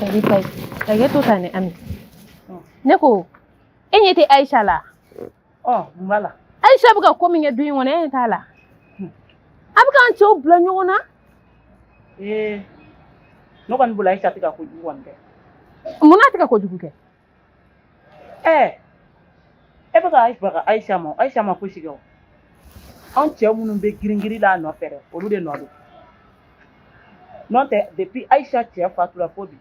Hakɛ to tan ne Ami. Ne ko e ɲɛ tɛ Ayisa la. Ɔ, mun b'a la? Ayisa bɛ ka ko min kɛ du in kɔnɔ, e ɲɛ t'a la. A bɛ k'an cɛw bila ɲɔgɔn na. Ee, ne kɔni bolo Ayisa tɛ ka kojugu kɔni kɛ. Mun n'a tɛ ka kojugu kɛ? Ɛɛ, e bɛ ka baga Ayisa ma, Ayisa ma fosi kɛ o. Anw cɛ minnu bɛ girin-girin la a nɔfɛ dɛ, olu de nɔ don. N'o tɛ, depuis Ayisa cɛ fatura fo bi,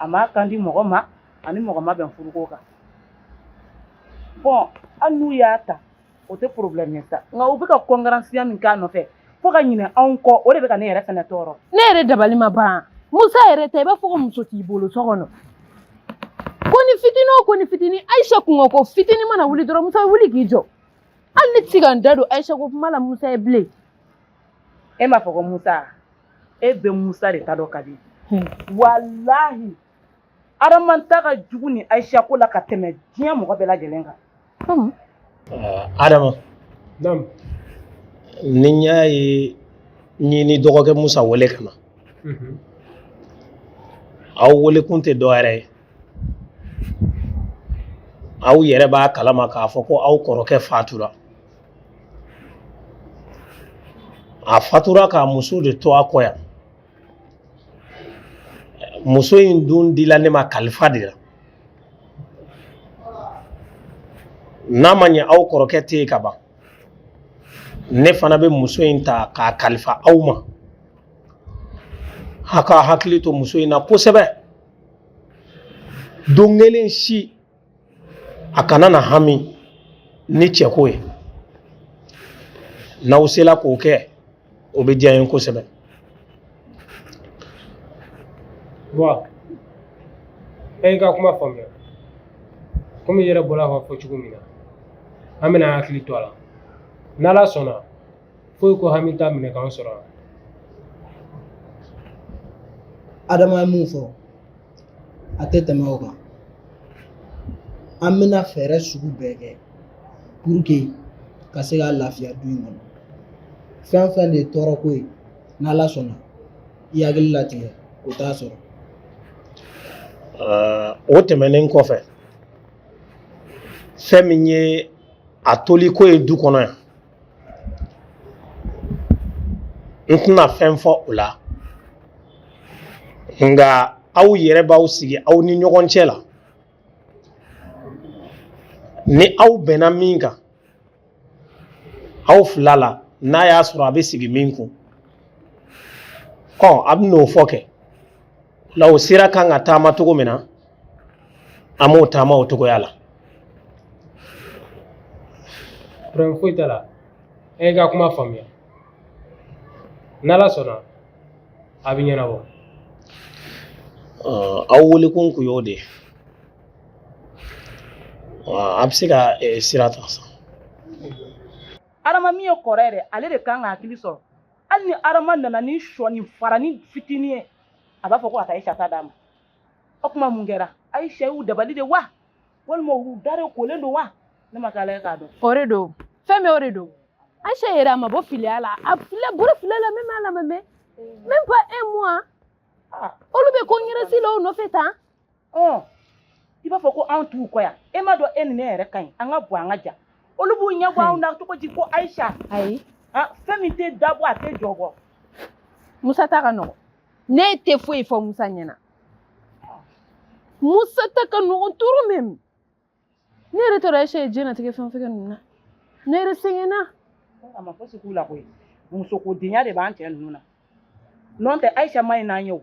a m'a kan di mɔgɔ ma, ani mɔgɔ ma bɛn furuko kan. Bon, hali n'u y'a ta, o tɛ problème ye sa, nka u bɛ ka kɔnkaransiya min k'a nɔfɛ fo ka ɲinɛ anw kɔ, o de bɛ ka ne yɛrɛ fɛnɛ tɔɔrɔ. Ne yɛrɛ dabali ma ban. Musa yɛrɛ ta, i b'a fɔ ko muso t'i bolo so kɔnɔ. Ko ni fitinin o ko ni fitinin, Ayisa kungo ko fitinin mana wuli dɔrɔn, Musa bɛ wuli k'i jɔ. Hali ne tɛ se ka n da don Ayisa ko kuma la Musa ye bilen. E m'a fɔ ko Musa, e bɛ Musa de ta dɔn ka di. Walahi, Adama ta ka jugu ni Ayisa ko la ka tɛmɛ diɲɛ mɔgɔ bɛɛ lajɛlen kan. Adama, ni n y'a ye n y'i ni dɔgɔkɛ Musa wele ka na, aw wele kun tɛ dɔwɛrɛ ye, aw yɛrɛ b'a kalama k'a fɔ ko aw kɔrɔkɛ fatura. A fatura k'a muso de to a kɔ yan. Muso in dun dila ne ma kalifa de la. N'a ma ɲɛ aw kɔrɔkɛ tɛ yen ka ban, ne fana bɛ muso in ta k'a kalifa aw ma. A ka hakili to muso in na kosɛbɛ. Don kelen si a kana na hami ni cɛko ye. N'aw sela k'o kɛ, o bɛ diya n ye kosɛbɛ. Wa e y'i ka kuma faamuya. Komi i yɛrɛ bɔra k'a fɔ cogo min na, an bɛna an hakili to a la. N'Ala sɔnna, foyi ko hami t'a minɛ k'an sɔrɔ yan. Adama ye mun fɔ, a tɛ tɛmɛ o kan. An bɛna fɛɛrɛ sugu bɛɛ kɛ pour que ka se ka lafiya du in kɔnɔ. Fɛn fɛn de ye tɔɔrɔko ye, n'Ala sɔnna, i hakili latigɛ, o t'a sɔrɔ. O tɛmɛnen kɔfɛ, fɛn min ye a toliko ye du kɔnɔ yan, n tɛna fɛn fɔ o la, nka aw yɛrɛ b'aw sigi aw ni ɲɔgɔn cɛ la. Ni aw bɛnna min kan aw fila la, n'a y'a sɔrɔ a bɛ sigi min kun, ɔ, a bɛ n'o fɔ kɛ. O la, o sira kan ka taama cogo min na, an b'o taama o cogoya la. Problème foyi t'a la. E y'i ka kuma faamuya. N'Ala sɔnna, a bɛ ɲɛnabɔ. Aw welekun kun y'o de ye. A bɛ se ka sira ta sisan. Adama min ye kɔrɔ ye dɛ, ale de kan ka hakili sɔrɔ. Hali ni Adama nana ni sɔni farani fitinin ye, a b'a fɔ ko ka taa Ayisa ta d'a ma. O tuma mun kɛra? Ayisa y'u dabali de wa, walima u da de kolen don wa? Ne ma kɛ Ala ye k'a dɔn. O de don, fɛn bɛɛ o de don. Ayisa yɛrɛ, a ma bɔ filiya la, a fila bɔra fila la, même ala ma mɛn, même pas un mois, olu bɛ concurrence la o nɔfɛ tan. Ɔ, i b'a fɔ ko anw t'u kɔ yan. E m'a dɔn, e ni ne yɛrɛ ka ɲi, an ka bɔ, an ka ja. Olu b'u ɲɛ bɔ anw na cogo di ko Ayisa? Ayi. Fɛn min tɛ dabɔ, a tɛ jɔ bɔ. Musa ta ka nɔgɔn. Ne tɛ foyi fɔ Musa ɲɛna. Musa ta ka nɔgɔn trop même. Ne yɛrɛ taara Ayisa ye diɲɛnatigɛ fɛn o fɛn kɛ ninnu na, ne yɛrɛ sɛgɛnna. A ma fosi k'u la koyi. Musoko denya de b'an cɛ ninnu na. N'o tɛ, Ayisa ma ɲi n'an ye o.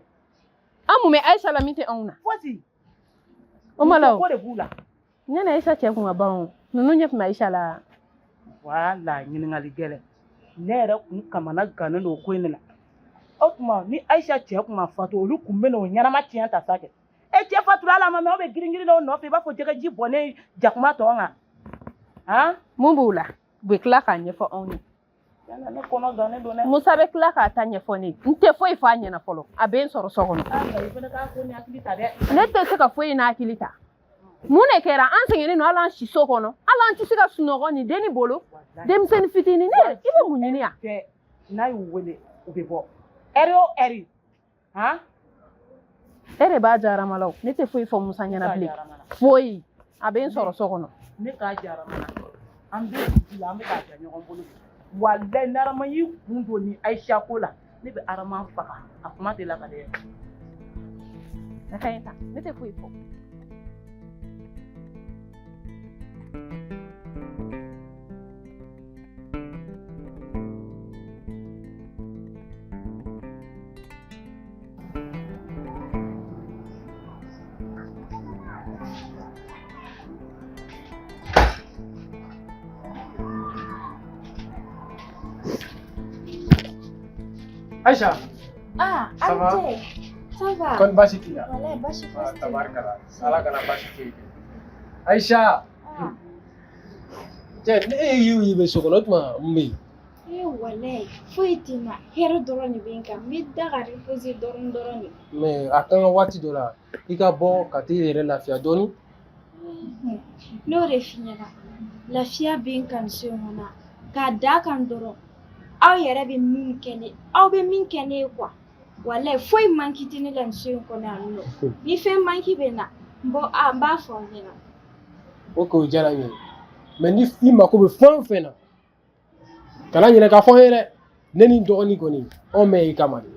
An mun bɛ Ayisa la min tɛ anw na? Fosi. O ma la o. Musoko de b'u la. Ne ni Ayisa cɛ kun ka ban o. Ninnu ɲɛ tun bɛ Ayisa la. Wala, ɲininkali gɛlɛn. Ne yɛrɛ kun kamana gannen don o ko in de la. O tuma, ni Ayisa cɛ kun ma fatu, olu kun bɛ n'o ɲɛnama tiɲɛ ta sa kɛ. E cɛ fatura, ala ma mɛ, aw bɛ girin girin o nɔfɛ, i b'a fɔ jɛgɛji bɔnnen jakuma tɔ kan. Han? Mun b'u la? U bɛ tila k'a ɲɛfɔ anw ye. Yala ne kɔnɔ gannen don dɛ. Musa bɛ tila k'a ta ɲɛfɔ ne ye. N tɛ foyi fɔ a ɲɛna fɔlɔ. A bɛ n sɔrɔ so kɔnɔ. I fana k'a ko ni hakili ta dɛ. Ne tɛ se ka foyi n'a hakili ta. Mun de kɛra? An sɛgɛnnen don, hali an si so kɔnɔ, hali an tɛ se ka sunɔgɔ nin denni bolo, denmisɛnnin fitinin. Ne yɛrɛ, i bɛ mun ɲini yan? N'a y'u wele, u bɛ bɔ ɛri o ɛri. Han. E de b'a diya Arama la o. Ne tɛ foyi fɔ Musa ɲɛna bilen. Foyi. A bɛ n sɔrɔ so kɔnɔ. Ne k'a diya Arama la. An bɛ dugu la, an bɛ k'a diya ɲɔgɔn bolo. Walayi ni Arama y'i kun don ni Ayisa ko la, ne bɛ Arama faga. A kuma tɛ lakale yɛrɛ. A ka ɲi ta. Ne tɛ foyi fɔ. Aïcha. Ah, Ça va? Ça va. Kɔni baasi t'i la? Walayi baasi fosi tɛ n na. Tabarikala. Ala kana baasi foyi kɛ. Aïcha. Ah. Cɛ, ne e y'i ye bɛ so kɔnɔ, o tuma mun bɛ yen? Eh walayi foyi tɛ n na, hɛrɛ dɔrɔn de bɛ n kan. N bɛ da ka reposer dɔɔni dɔrɔn de. Mais a kan ka waati dɔ la, i ka bɔ ka t'i yɛrɛ lafiya dɔɔni. N'o de f'i ɲɛna, lafiya bɛ n kan nin so in kɔnɔ. K'a d'a kan dɔrɔn, aw yɛrɛ bɛ min kɛ ne, aw bɛ min kɛ ne ye quoi. Walayi foyi manque tɛ ne la nin so in kɔnɔ yan nɔ. Ni fɛn manque bɛ n na, n bɔ a n b'a fɔ aw ɲɛna. Ok, o diyara n ye. Mais ni i mako bɛ fɛn o fɛn na, kana ɲinɛ k'a fɔ an ye dɛ. Ne ni n dɔgɔnin kɔni, anw bɛ i kama de.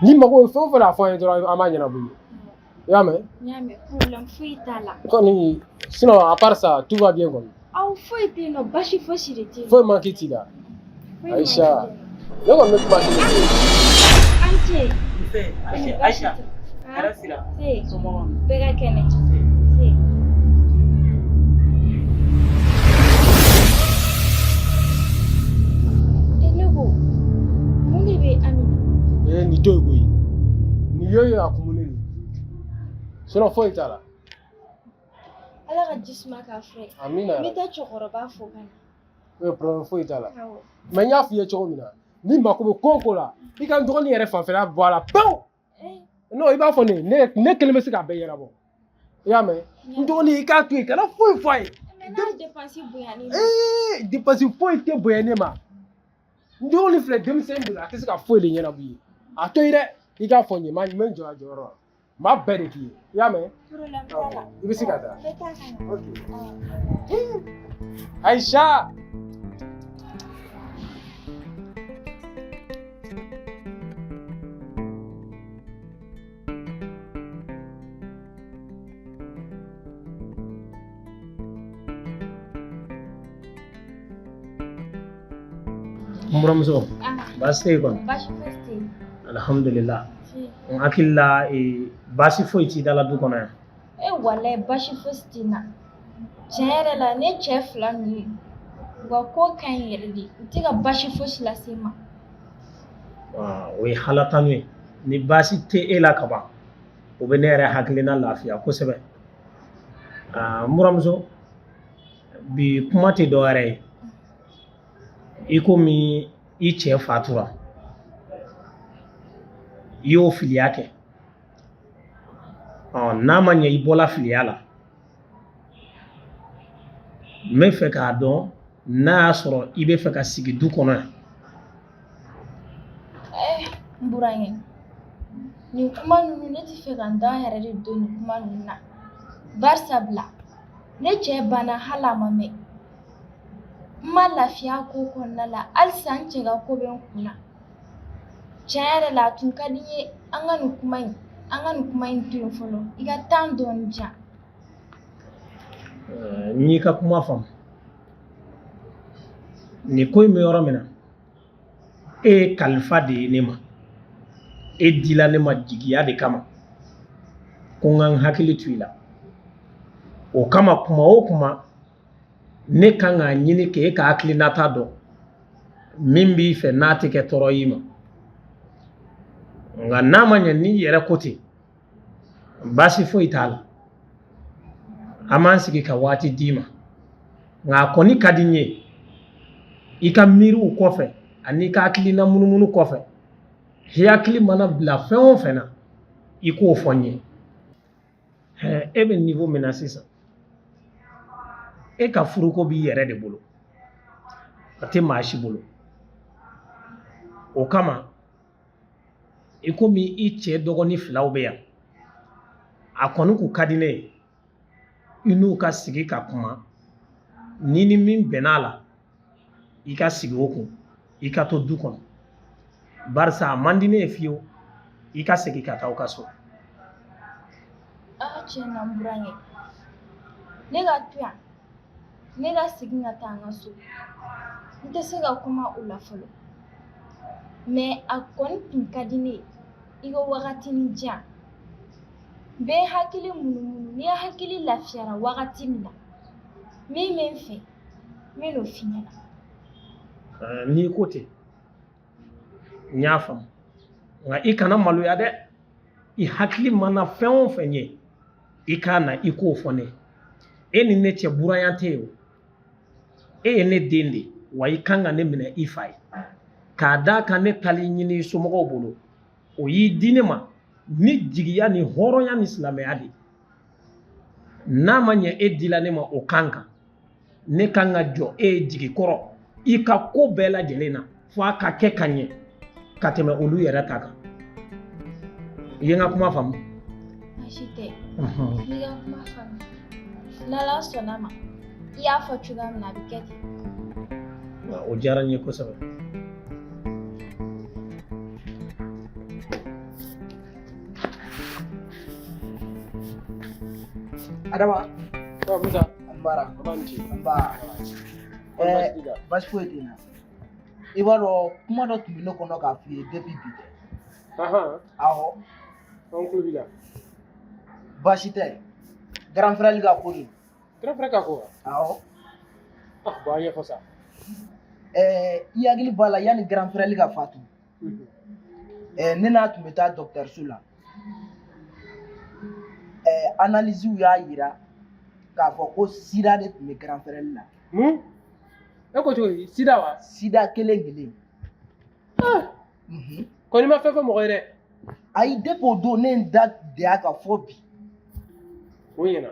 N'i mako bɛ fɛn o fɛn na, a fɔ an ye dɔrɔn, an b'a ɲɛnabɔ i ye. I y'a mɛn? N y'a mɛn, problème foyi t'a la. Kɔni, sinon à part ça, tout va bien kɔni. Aw foyi tɛ yen nɔ, baasi fosi de tɛ yen. Foyi manque t'i la. Foyi Aïcha, manque tɛ ne kɔni bɛ kuma kelen f'i ye. n na. An ce. Nse, Aïcha, hɛrɛ sira. Se. Somɔgɔw? Bɛɛ ka kɛnɛ. Se. E ne ko, mun de bɛ Ami na? Ee, nin to yen koyi. Nin ye a kumunen de. Sinon foyi t'a la. Ala ka ji suma k'a fura ye. Amina. N bɛ taa cɛkɔrɔba fo ka na. Ee, problème foyi t'a la. Awɔ. Mais n y'a f'i ye cogo min na, n'i mako bɛ ko o ko la, i ka n dɔgɔnin yɛrɛ fanfɛla bɔ a la pewu. Non, i b'a fɔ ne ne ne kelen bɛ se k'a bɛɛ ɲɛnabɔ. I y'a mɛn? N dɔgɔnin, i k'a to yen, kana foyi fɔ a ye. Mais n'a dépense bonyalen don. Ee, dépense foyi tɛ bonya ne ma. N dɔgɔnin filɛ, denmisɛnnin de don, a tɛ se ka foyi de ɲɛnabɔ i ye. A to yen dɛ, i k'a fɔ n ye, n bɛ n jɔ a jɔyɔrɔ la. N b'a bɛɛ de k'i ye. I y'a mɛn? Problème t'a la. I bɛ se ka taa. N bɛ taa ka na. Ok. Aïcha! N buramuso, Ah, baasi tɛ yen kɔni? Baasi fosi tɛ yen. Alhamdulillah. Si. N hakili la, baasi foyi t'i da la du kɔnɔ yan. E walayi baasi fosi tɛ n na. Tiɲɛ yɛrɛ la, ne cɛ fila ninnu, u ka ko ka ɲi yɛrɛ de. U tɛ ka baasi fosi lase n ma. Ah, o ye halatanu ye. Ni baasi tɛ e la kaban, o bɛ ne yɛrɛ hakilina lafiya kosɛbɛ. Ah, n buramuso, bi kuma tɛ dɔwɛrɛ ye. I komi i cɛ fatura, i y'o filiya kɛ. Ɔ, n'a ma ɲɛ i bɔla filiya la, n bɛ fɛ k'a dɔn n'a y'a sɔrɔ i bɛ fɛ ka sigi du kɔnɔ yan. Eh, n burankɛ, nin kuma ninnu, ne tɛ fɛ ka n da yɛrɛ de don nin kuma ninnu na. Barisa bila, ne cɛ banna hali a ma mɛn. N ma lafiya ko kɔnɔna la, halisa n cɛ ka ko bɛ n kun na. Tiɲɛ yɛrɛ la, a tun ka di n ye an ka nin kuma in, an ka nin kuma in to yen fɔlɔ. I ka temps dɔɔni di yan. N y'i ka kuma faamu. Nin ko in bɛ yɔrɔ min na, e ye kalifa de ye ne ma. E dila ne ma jigiya de kama ko n ka n hakili to i la. O kama kuma o kuma, ne kan k'a ɲini k'e ka hakilinata dɔn min b'i fɛ n'a tɛ kɛ tɔɔrɔ y'i ma. Nka n'a ma ɲɛ n'i yɛrɛ ko ten, baasi foyi t'a la. An b'an sigi ka waati d'i ma. Nka a kɔni ka di n ye i ka miiriw kɔfɛ ani i ka hakilina munumunu kɔfɛ, i hakili mana bila fɛn o fɛn na, i k'o fɔ n ye. E bɛ niveau min na sisan, e ka furuko b'i yɛrɛ de bolo, a tɛ maa si bolo. O kama, i komi i cɛ dɔgɔnin filaw bɛ yan, A kɔni kun ka di ne ye i n'u ka sigi ka kuma, ni ni min bɛnna a la, i ka sigi o kun, i ka to du kɔnɔ, barisa a man di ne ye fiyewu i ka segin ka taa aw ka so. Aa, tiɲɛ na, n burankɛ, ne ka to yan, ne ka segin ka taa an ka so, n tɛ se ka kuma o la fɔlɔ, mais a kɔni tun ka di ne ye i ka wagatinin di yan, n bɛ n hakili munumunu. Ni n hakili lafiyara wagati min na, min bɛ n fɛ, n bɛ n'o f'i ɲɛna. N'i ko ten, n y'a faamu, nka i kana maloya dɛ. I hakili mana fɛn o fɛn ye, i k'a na i k'o fɔ ne ye. E ni ne cɛ, buranya tɛ yen o. E ye ne den de ye wa, i kan ka ne minɛ i fa ye, k'a d'a kan ne tali ɲini i somɔgɔw bolo, o y'i di ne ma ni jigiya ni hɔrɔnya ni silamɛya de ye. N'a ma ɲɛ e dila ne ma o kan kan, ne kan ka jɔ e ye jigi kɔrɔ i ka ko bɛɛ lajɛlen na, fo a ka kɛ ka ɲɛ ka tɛmɛ olu yɛrɛ ta kan. I ye n ka kuma faamu? Baasi tɛ, n y'i ka kuma faamu. N'Ala sɔnna ma, i y'a fɔ cogoya min na, a bɛ kɛ ten. O diyara n ye kosɛbɛ. Adama. Musa. An baara. An b'a ni ce. An ba. Baasi foyi tɛ n na. I b'a dɔn, kuma dɔ tun bɛ ne kɔnɔ k'a f'i ye depuis bi tɛ. Awɔ. An tulo b'i la. Baasi tɛ. Grand frère ka ko de. Grand frère ka ko wa? Awɔ. Ah bon, a ɲɛfɔ sa. I hakili b'a la, yanni grand frère ka fatu, ne n'a tun bɛ taa dɔgɔtɔrɔso la. Analyse y'a yira k'a fɔ ko sida de tun bɛ grand frère la. Mun? E ko cogo di? Sida wa? Sida kelen kelen. Kɔni ma fɛn fɔ mɔgɔ ye dɛ. Ayi, depuis o don, ne ye n da de a kan fɔ bi. O ɲɛna.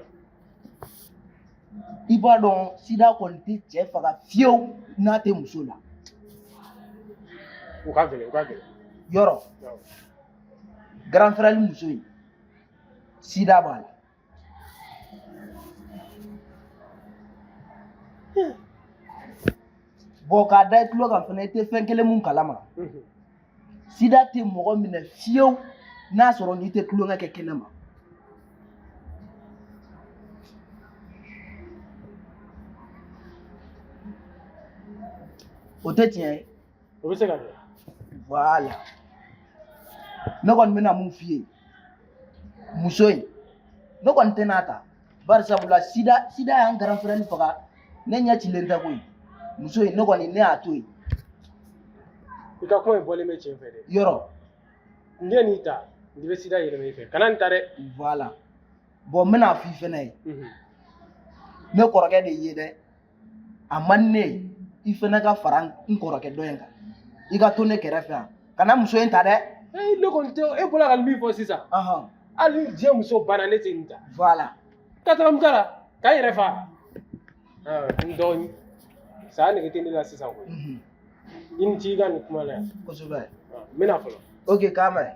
I b'a dɔn, sida kɔni tɛ cɛ faga fiyewu n'a tɛ muso la. O ka gɛlɛn, o ka gɛlɛn. Yɔrɔ. Grand frère muso in, sida b'a la. Bon, k'a da i tulo kan fana, i tɛ fɛn kelen mun kalama. Sida tɛ mɔgɔ minɛ fiyewu n'a sɔrɔ n'i tɛ tulonkɛ kɛ kɛnɛ ma. O tɛ tiɲɛ ye? O bɛ se ka kɛ. Voilà. Ne kɔni bɛna mun f'i ye, muso in, ne kɔni tɛna ta, bari sabula sida y'an grand frère faga, ne ɲɛ cilen tɛ koyi. Muso in, ne kɔni, ne y'a to yen. I ka kuma in bɔlen bɛ tiɲɛ fɛ dɛ. Yɔrɔ. N'i ye nin ta, n'i bɛ sida yɛlɛma i fɛ, kana nin ta dɛ. Voilà. Bon, n bɛna f'i fɛnɛ ye. Ne kɔrɔkɛ de ye dɛ. A man di ne ye i fɛnɛ ka fara n kɔrɔkɛ dɔ in kan. I ka to ne kɛrɛfɛ yan. Kana muso in ta dɛ. Ee, ne kɔni tɛ, e bɔra ka min fɔ sisan. Hali ni diɲɛ muso banna, ne tɛ nin ta. Voilà. Ka taga mun k'a la? K'an yɛrɛ fa. N dɔgɔnin, saya nege tɛ ne la sisan koyi. I ni ce i ka nin kuma la yan. Kosɛbɛ. N bɛna fɔlɔ. Ok, k'a mɛn.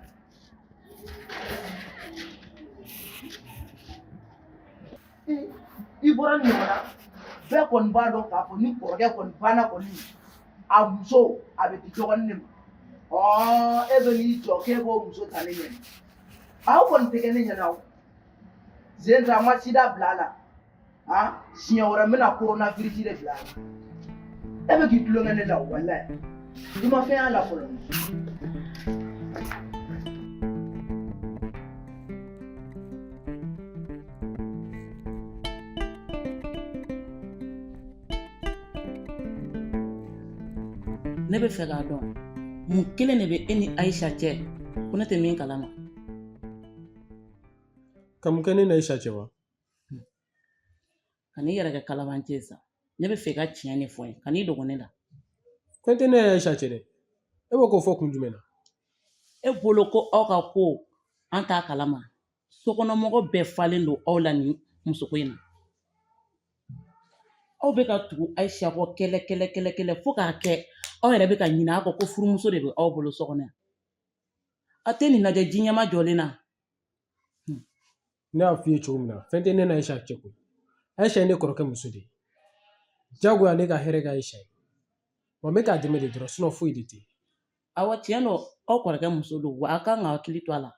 I bɔra nin na, bɛɛ kɔni b'a dɔn k'a fɔ ni kɔrɔkɛ kɔni banna kɔni, a muso a bɛ di dɔgɔnin de ma. Ɔ, e bɛ n'i jɔ k'e b'o muso ta ne ɲɛna, aw kɔni tɛ kɛ ne ɲɛna o. Zen a ma sida bila a la, han, siɲɛ wɛrɛ n bɛna coronavirus de bila a la. E bɛ k'i tulonkɛ ne la o, walayi i ma fɛn y'a la fɔlɔ. Ne bɛ fɛ k'a dɔn mun kelen de bɛ e ni Ayisa cɛ ko ne tɛ min kalama. Ka mun kɛ ne ni Ayisa cɛ wa? Ka n'i yɛrɛ kɛ kalabanci ye sa. Ne bɛ fɛ i ka tiɲɛ de fɔ n ye, ka n'i dogo ne la. Fɛn tɛ ne ni Ayisa cɛ dɛ. E b'o k'o fɔ kun jumɛn na? E bolo ko aw ka ko an t'a kalama. Sokɔnɔmɔgɔ bɛɛ falen don aw la nin musoko in na. Aw bɛ ka tugu Ayisa kɔ kɛlɛ kɛlɛ kɛlɛ kɛlɛ fo k'a kɛ aw yɛrɛ bɛ ka ɲinɛ a kɔ ko furumuso de bɛ aw bolo so kɔnɔ yan. A tɛ nin lajɛ ji ɲɛma jɔlen na. Ne y'a f'i ye cogo min na, fɛn tɛ ne ni Ayisa cɛ koyi. Ayisa ye ne kɔrɔkɛ muso de ye. Jagoya ne ka hɛrɛ kɛ Ayisa ye. Wa n bɛ k'a dɛmɛ de dɔrɔn, sinon foyi de tɛ yen. Awɔ, tiɲɛ don, aw kɔrɔkɛ muso don, wa a kan ka hakili to a la.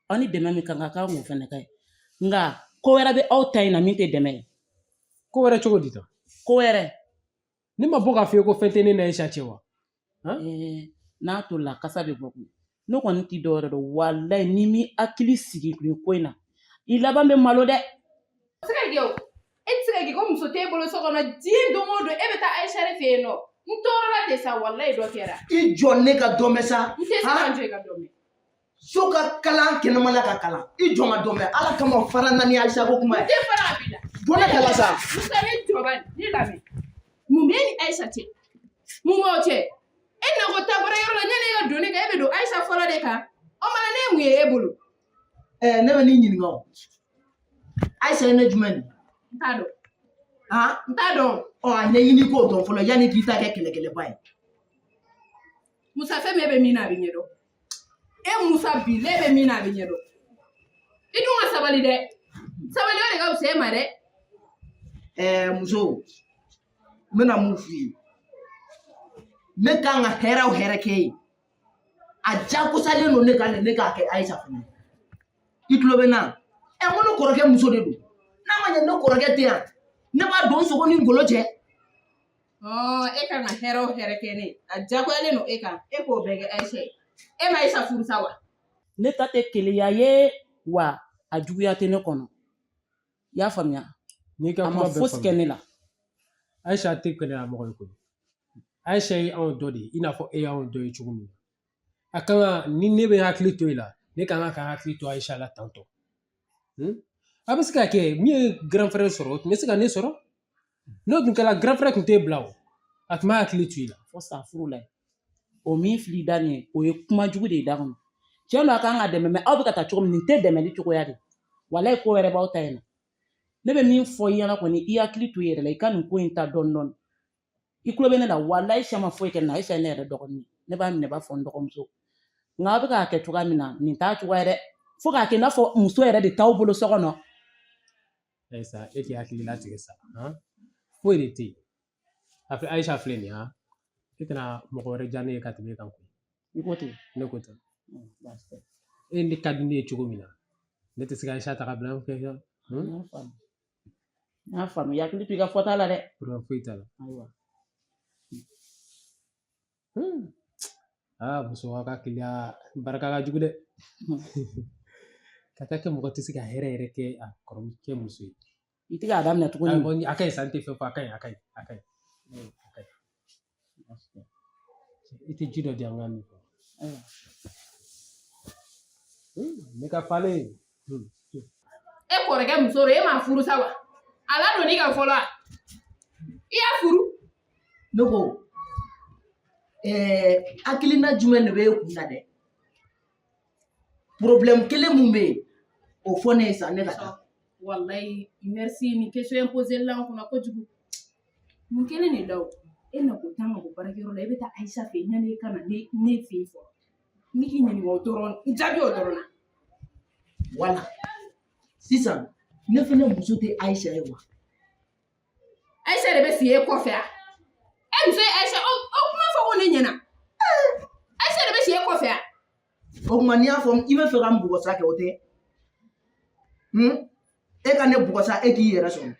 Aw ni dɛmɛ min ka kan, a kan k'o fɛnɛ kɛ. Nka ko wɛrɛ bɛ aw ta in na min tɛ dɛmɛ ye. Ko wɛrɛ cogo di tan? Ko wɛrɛ. Ne ma bɔ k'a f'i ye ko fɛn tɛ ne ni Ayisa cɛ wa? N'a tolila kasa bɛ bɔ koyi. Ne kɔni ti dɔwɛrɛ dɔn, walayi n'i m'i hakili sigi nin ko in na, i laban bɛ malo dɛ. Se ka kɛ o, e tɛ se ka kɛ ko muso t'e bolo so kɔnɔ diɲɛ don o don e bɛ taa Ayisa de fɛ yen nɔ. N tɔɔrɔla ten sa, walayi dɔ kɛra. I jɔ ne ka dɔ mɛn sa. N tɛ se ka n jɔ i ka dɔ mɛn. So ka kalan kɛnɛmana ka kalan. I jɔ n ka dɔ mɛn. Ala kama fara na ni Ayisa ko kuma ye. N tɛ fara a b'i la. Bɔ ne kala sa. Musa, ne jɔ bani, ne lamɛn. Mun b'e ni Ayisa cɛ? Mun b'aw cɛ? E na ko taa baarakɛyɔrɔ la, yanni e ka don ne kan, e bɛ don Ayisa fɔlɔ de kan. O mana ne ye mun ye e bolo? Ne bɛ n'i ɲininka o. Ayisa ye ne jumɛn de? N t'a dɔn. Han? N t'a dɔn. Ɔ, a ɲɛɲini k'o dɔn fɔlɔ yanni k'i ta kɛ kɛlɛkɛlɛba ye. Musa, fɛn min e bɛ min na a bɛ ɲɛdɔn. E Musa, bi ne bɛ min na a bɛ ɲɛdɔn. I dun ka sabali dɛ. Sabali o de ka fisa e ma dɛ. Muso, n bɛna mun f'i ye. Ne kan ka hɛrɛ o hɛrɛ kɛ ye. A jakosalen don ne kan de ne k'a kɛ Ayisa fana ye. I tulo bɛ n na? N ko ne kɔrɔkɛ muso de don. N'a ma ɲɛ ne kɔrɔkɛ tɛ yan, ne b'a don sogo ni ngolo cɛ. E kan ka hɛrɛ o hɛrɛ kɛ ne ye. A jagoyalen don e kan, e k'o bɛɛ kɛ Ayisa ye. E ma Ayisa furu sa wa? Ne ta tɛ keleya ye, wa a juguya tɛ ne kɔnɔ. I y'a faamuya? N'i ka A ma kuma bɛɛ fosi kɛ faamuya. ne la. Ayisa tɛ keleya mɔgɔ ye koyi. Ayisa ye anw dɔ de ye, i n'a fɔ e y'anw dɔ ye cogo min na. A kan ka ni ne bɛ hakili to i la, ne kan ka hakili to Ayisa la tantɔ. A bɛ se ka kɛ min ye grand frère sɔrɔ, o tun bɛ se ka ne sɔrɔ. N'o tun kɛra, grand frère tun t'e bila o. A tun b'a hakili to i la. Fo sa furu la. O min fili da nin ye, o ye kuma jugu de ye da kɔnɔ. Tiɲɛ don, a kan ka dɛmɛ, mɛ aw bɛ ka taa cogo min, nin tɛ dɛmɛli cogoya de. Walayi ko wɛrɛ b'aw ta in na. Ne bɛ min fɔ i ɲɛna kɔni, i hakili to i yɛrɛ la, i ka nin ko in ta dɔɔni dɔɔni. I tulo bɛ ne la, walayi Ayisa ma foyi kɛ ne na. Ayisa ye ne yɛrɛ dɔgɔnin ye. Ne b'a minɛ i b'a fɔ n dɔgɔmuso. Nka aw bɛ k'a kɛ cogoya min na, nin t'a cogoya ye dɛ. Fo k'a kɛ i n'a fɔ muso yɛrɛ de t'aw bolo so kɔnɔ. Ayisa, e k'i hakili latigɛ sa. Foyi de tɛ yen. A filɛ, Ayisa filɛ nin ye, han. E tɛna mɔgɔ wɛrɛ diya ne ye ka tɛmɛ e kan koyi. I ko ten. Ne ko ten. Baasi tɛ. E ne ka di ne ye cogo min na, ne tɛ se ka Ayisa ta ka bila n fɛ. N y'a faamu. N y'a faamu. I hakili to i ka fɔta la dɛ. Problème foyi t'a la. Ayiwa. Aa, muso ka keleya barika ka jugu dɛ. Ka taa kɛ mɔgɔ tɛ se ka hɛrɛ yɛrɛ kɛ a kɔrɔmuso muso ye. I tɛ k'a daminɛ tuguni. A ka ɲi sa, n tɛ fɛn fɔ, a ka ɲi, a ka ɲi, a ka ɲi. A ka ɲi. I tɛ ji dɔ di an ka min fɔ. Ayiwa. Ne ka falen. E kɔrɔkɛ muso don, e m'a furu sa wa? A ladonni kan fɔlɔ wa? I y'a furu? Ne ko, hakilina jumɛn de bɛ e kun na dɛ? Problème kelen mun bɛ yen, o fɔ ne ye sa, ne ka taa. Wallahi, merci, nin question imposée la n kunna kojugu. Mun kelen de la o? E na ko taa ka bɔ baarakɛyɔrɔ la, e bɛ taa Ayisa fɛ yen yanni e ka na ne fɛ yen fɔlɔ. N bɛ k'i ɲininka o dɔrɔn, n jaabi o dɔrɔn na. Wala. Sisan, ne fɛnɛ muso tɛ Ayisa ye wa? Ayisa de bɛ sigi e kɔfɛ a? E muso ye Ayisa, o kuma fɔ ko ne ɲɛna. Ayisa de bɛ sigi e kɔfɛ a? O tuma n'i y'a fɔ i bɛ fɛ ka n bugɔ sa kɛ, o tɛ? E ka ne bugɔ sa, e k'i yɛrɛ sɔrɔ.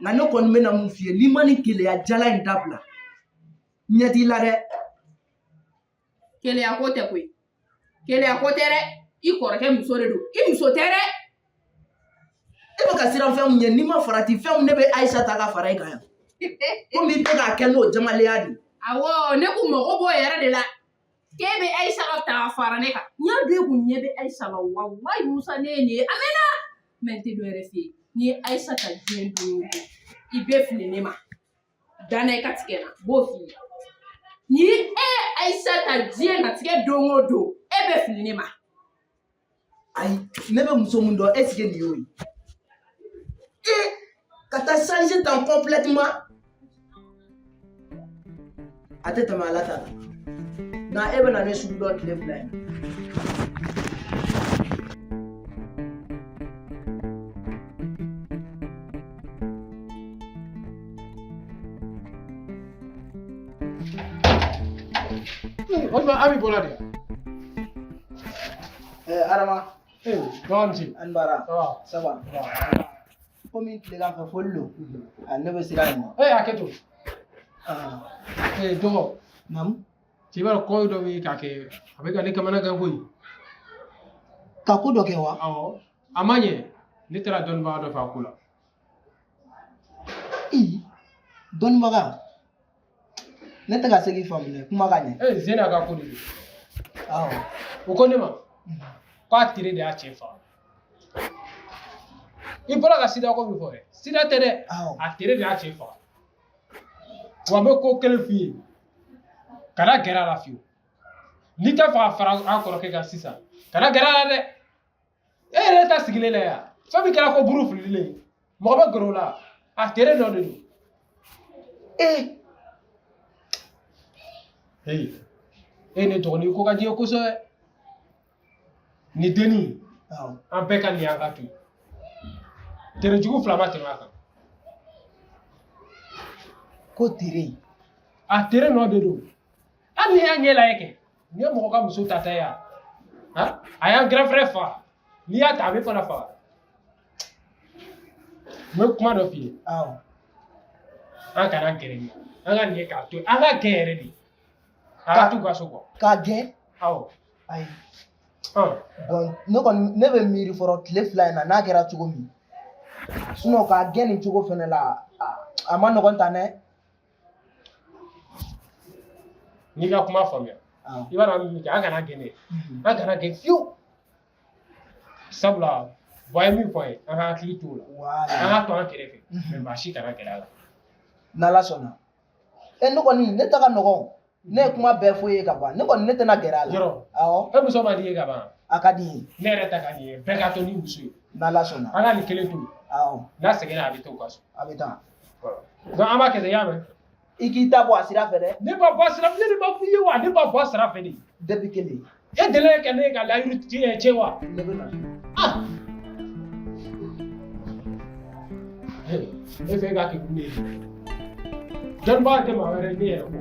Nka ne kɔni bɛna mun f'i ye, n'i ma nin keleya jala in dabila, ɲɛ t'i la dɛ. Keleya ko tɛ koyi. Keleya ko tɛ dɛ. I kɔrɔkɛ muso de don. I muso tɛ dɛ. E bɛ ka siran fɛn mun ɲɛ, n'i ma farati fɛn mun, ne bɛ Ayisa ta ka fara e kan yan. Komi i bɛ k'a kɛ n'o jamalenya de ye. Awɔ, ne kun mago b'o yɛrɛ de la. K'e bɛ Ayisa ka ta ka fara ne kan. N y'a dɔn e kun ɲɛ bɛ Ayisa la. Walayi Musa, ne ye nin ye. A mɛnna. Mɛ n tɛ dɔ wɛrɛ f'i ye. N'i ye Ayisa ta diɲɛ don o don, i bɛ fili ne ma. Danna i ka tigɛ na, n b'o f'i ye. Ni e ye Ayisa ta diɲɛ natigɛ don o don, e bɛ fili ne ma. Ayi, ne bɛ muso mun dɔn, est ce que nin y'o ye? E ka taa changer tan complètement. A tɛ tɛmɛ Ala ta kan. Nka e bɛna ne sugu dɔn tile 2 in na. O tuma Ami bɔra de. Adama. Dɔgɔ ni ce. An baara. Ça va. Ça va. Komi tilegan fɛ foli don, ne bɛ sira in ma. Hakɛ to. Dɔgɔ. Naamu. Cɛ, i b'a dɔn ko dɔ bɛ k'a kɛ, a bɛ ka ne kamana gan koyi. Ka ko dɔ kɛ wa? Awɔ. A ma ɲɛ, ne taara dɔnnibaga dɔ fɛ a ko la. Ee, dɔnnibaga? Ne tɛ ka se k'i faamu dɛ, kuma ka ɲɛ. Zena ka ko de don. Awɔ. O ko ne ma k'a tere de y'a cɛ faga. I bɔra ka sida ko min fɔ dɛ, sida tɛ dɛ. Awɔ. A tere de y'a cɛ faga. Wa n bɛ ko kelen f'i ye, kana gɛrɛ a la fiyewu. N'i t'a fɛ ka fara an kɔrɔkɛ kan sisan, kana gɛrɛ a la dɛ. E yɛrɛ ta sigilen la yan, fɛn min kɛra ko buru fililen, mɔgɔ bɛ gɛrɛ o la, a tere dɔ de don. Ee, e ne dɔgɔnin ko ka di ye kosɛbɛ. Nin dennin, an bɛɛ ka nin y'an ka to yen. Tere jugu fila ma tɛmɛ a kan. Ko tere? A tere nɔ de don. Hali n'i y'a ɲɛ lajɛ kɛ, nin ye mɔgɔ ka muso ta ta ye yan. A y'an grand frère faga. N'i y'a ta, a bɛ fana faga. N bɛ kuma dɔ f'i ye. Awɔ. An kana gɛrɛ nin na. An ka nin ye k'a to yen. An ka gɛn yɛrɛ de. A ka t'u ka so kɔ. K'a gɛn? Awɔ. Ayi. Bon, ne kɔni ne bɛ miiri fɔlɔ tile 2 in na n'a kɛra cogo min. Sinon k'a gɛn nin cogo fɛnɛ la, a ma nɔgɔn tan dɛ. N'i ka kuma faamuya, i b'a dɔn an bɛ min kɛ, an kana gɛn dɛ. An kana gɛn fiyewu. Sabula, Buwa ye min fɔ an ye, an ka hakili t'o la. An k'a to an kɛrɛfɛ, mais maa si kana gɛrɛ a la. N'Ala sɔnna. Ne kɔni ne ta ka nɔgɔn. Ne ye kuma bɛɛ fɔ ye ka ban. Ne kɔni ne tɛna gɛrɛ a la. Yɔrɔ. Awɔ. E muso man di ye ka ban. A ka di n ye. Ne yɛrɛ ta ka di n ye. Bɛɛ ka to ni muso ye. N'Ala sɔnna. An ka nin kelen to yen. Awɔ. N'a seginna, a bɛ taa u ka so. A bɛ taa. Donc an b'a kɛ ten, i y'a mɛn? I k'i ta bɔ a sira fɛ dɛ. Ne b'a bɔ a sira fɛ, ne de b'a f'i ye wa, ne b'a bɔ a sira fɛ de. Depuis kelen. E delila ka ne ka layiru tiɲɛ wa? Ne bɛ na. Ah! E fɛ e k'a kɛ kun de ye. Dɔnnibaga tɛ maa wɛrɛ ye ne yɛrɛ kɔ.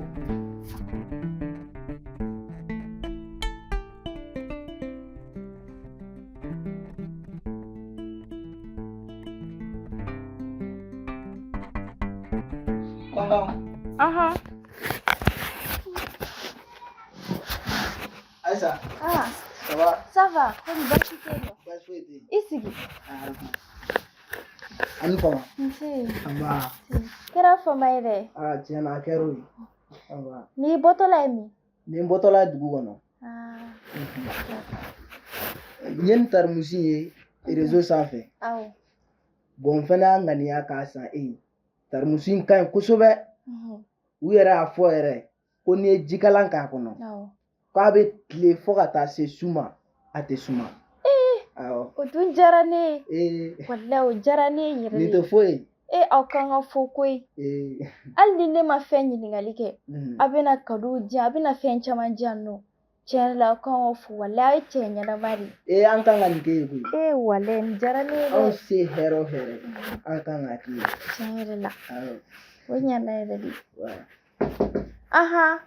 Aha. Aïssa. Ah. Ça va? Ça va. Kɔni baasi tɛ yen nɔ. Baasi foyi tɛ yen. I sigi. A ni fama. Nse. Nba. Kɛra fama ye dɛ. Aa, tiɲɛ na a kɛra o ye. Nba. N'i bɔtɔla ye min? Nin bɔtɔla ye dugu kɔnɔ. Ah. N ye nin tarimusi ye réseau sanfɛ. Awɔ. Bon, n fana y'a ŋaniya k'a san e ye. Tarimusi in ka ɲi kosɛbɛ. U yɛrɛ y'a fɔ yɛrɛ ko n'i ye jikalan k'a kɔnɔ, k'a bɛ tile fo ka taa se su ma, a tɛ suma. Awɔ. O dun diyara ne ye. Ee. Walayi, o diyara ne ye yɛrɛ de. Nin tɛ foyi ye. E, aw kan ka fɔ koyi. Ee. Hali ni ne ma fɛn ɲininkali kɛ, a bɛna cadeau di yan, a bɛna fɛn caman di yan nɔ. Tiɲɛ yɛrɛ la, aw kan ka fo, walayi, aw ye cɛ ɲɛnama de ye. Ee, an kan ka nin kɛ ye koyi. Ee, walayi, nin diyara ne ye dɛ. Anw se hɛrɛ o hɛrɛ, an kan ka k'i ye. Tiɲɛ yɛrɛ la. Awɔ. O ɲana yɛrɛ de. Wa. Ahan.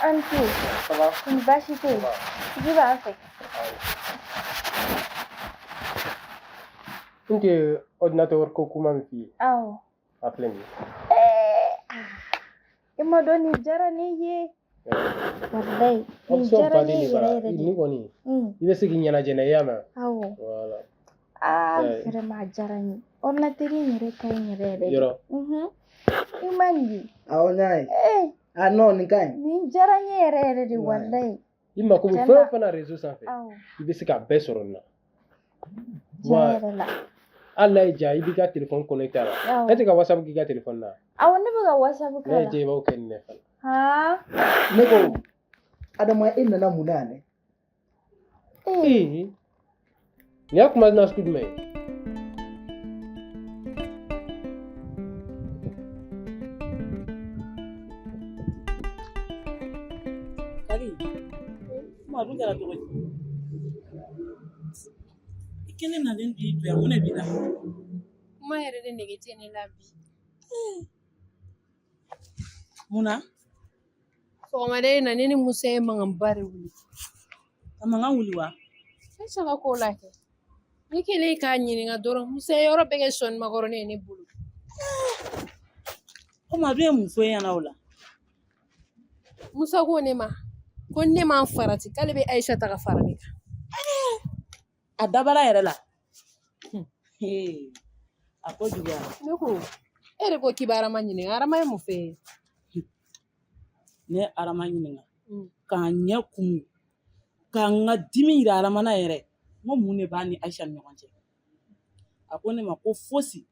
An ce. Ça va? Kɔni baasi tɛ yen. Sigi b'an fɛ. N tɛ ordinateur ko kuma min f'i ye. Awɔ. A filɛ nin ye. I ma dɔn nin diyara ne ye. Walayi, nin Option diyara ne baden de yɛrɛ b'a la. yɛrɛ de. Nin kɔni, i bɛ se k'i ɲɛnajɛ n'a ye, i y'a mɛn? Awɔ. Voilà. Aa, Ouais. vraiment a diyara n ye. Ordinateur in yɛrɛ ka ɲi yɛrɛ yɛrɛ de. Yɔrɔ. I ma nin ye. Awɔ, n y'a ye. Ee. Ah non, nin ka ɲi. Nin diyara n ye yɛrɛ yɛrɛ de, Ouais. walayi. I mako bɛ Tiɲɛ fɛn o na. fɛn na réseau sanfɛ, Awɔ. i bɛ se k'a bɛɛ sɔrɔ nin na. Tiɲɛ yɛrɛ la. Hali n'a y'i diya, i b'i ka téléphone connecté a la. Awɔ. E tɛ ka WhatsApp k'i ka téléphone na? Awɔ, ne bɛ ka WhatsApp k'a N'a y'i la. diya, i b'o kɛ nin de fana. Han. Ne ko, Adama, e nana mun na yan dɛ? Ee. Nin y'a kuma nasugu jumɛn ye? Kadi, kuma dun kɛra cogo di? I kelen nalen b'i jɔ yan, mun de b'i la? Kuma yɛrɛ de nege tɛ ne la bi. Mun na? Sɔgɔmada in na ne ni Musa ye mankanba de wuli. Ka mankan wuli wa? Ayisa ka ko la kɛ. Ne kɛlen k'a ɲininka dɔrɔn Musa ye yɔrɔ bɛɛ kɛ sɔɔni makɔrɔni ye ne bolo. Komi a dun ye mun fɔ e ɲɛna o la? Musa ko ne ma ko ne ma farati k'ale bɛ Ayisa ta ka fara ne kan. A dabara yɛrɛ la. A ko juguyara. Ne ko e de ko k'i bɛ Arama ɲininka, Arama ye mun f'e ye? Ne ye Arama ɲininka k'a ɲɛ kumu k'a n ka dimi yira Arama na yɛrɛ. N ko mun de b'a ni Ayisa ni ɲɔgɔn cɛ? A ko ne ma ko fosi,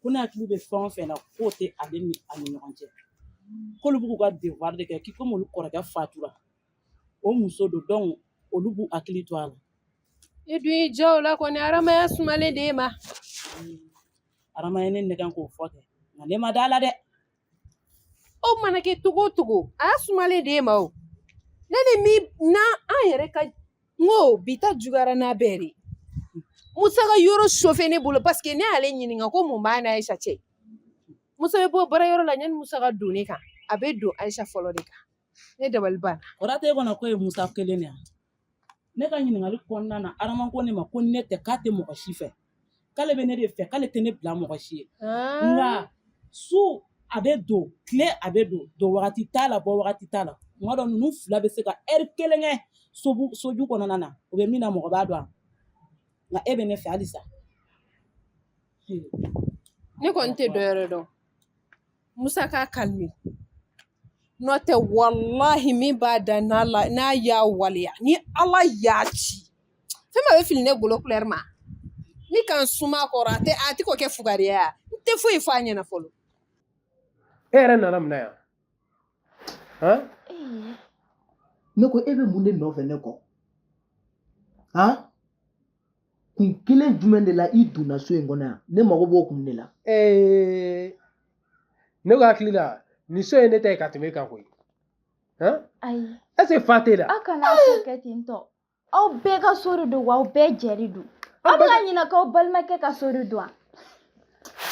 ko ne hakili bɛ fɛn o fɛn na k'o tɛ ale ni a ni ɲɔgɔn cɛ. K'olu b'u ka devoir de kɛ, k'i komi olu kɔrɔkɛ fatura, o muso don, donc olu b'u hakili to a la. E dun y'i jɔ o la kɔni, Arama y'a sumalen d'e ma. Arama ye ne nɛgɛn k'o fɔ kɛ, nka ne ma da la dɛ. O mana kɛ cogo o cogo, a y'a sumalen d'e ma o. Ne ni min na an yɛrɛ ka n ko bi ta juguyara n'a bɛɛ de. Musa ka yɔrɔ chauffer ne bolo parce que ne y'ale ɲininka ko mun b'a n'Ayisa cɛ. Musa bɛ bɔ baarayɔrɔ la, yanni Musa ka don ne kan, a bɛ don Ayisa fɔlɔ de kan. Ne dabali banna. O tɛ e kɔnɔ ko ye Musa kelen de ye. Ne ka ɲininkali kɔnɔna na, Arama ko ne ma ko ne tɛ, k'a tɛ mɔgɔ si fɛ, k'ale bɛ ne de fɛ, k'ale tɛ ne bila mɔgɔ si ye. Nka su a bɛ don, tile a bɛ don, don wagati t'a la, bɔ wagati t'a la. Tuma dɔ ninnu fila bɛ se ka ɛri kelen kɛ soju kɔnɔna na, o bɛ min na mɔgɔ b'a dɔn. Nka e bɛ ne fɛ halisa. Ne kɔni tɛ dɔ wɛrɛ dɔn. Musa k'a calmer. N'o tɛ walahi min b'a da n'a la n'a y'a waleya ni Ala y'a ci. Fɛn min bɛ fili ne golo couleur ma. Ni ka n suma kɔrɔ a tɛ a tɛ k'o kɛ fugariya ye. N tɛ foyi fɔ a ɲɛna fɔlɔ. E yɛrɛ nana mun na yan? Han? Ne ko e bɛ mun de nɔfɛ ne kɔ? Han? Kun kelen jumɛn de la i donna so in kɔnɔ yan? Ne mago b'o kun de la. Ne ko hakili la nin so ye ne ta ye ka tɛmɛ e kan koyi. Han? Ayi. Est-ce que fa t'e la? Aw kana ko kɛ ten tɔ. Aw bɛɛ ka so de don wa aw bɛɛ jɛ de don. Aw bɛ ka ɲinɛ k'aw balimakɛ ka so de don wa?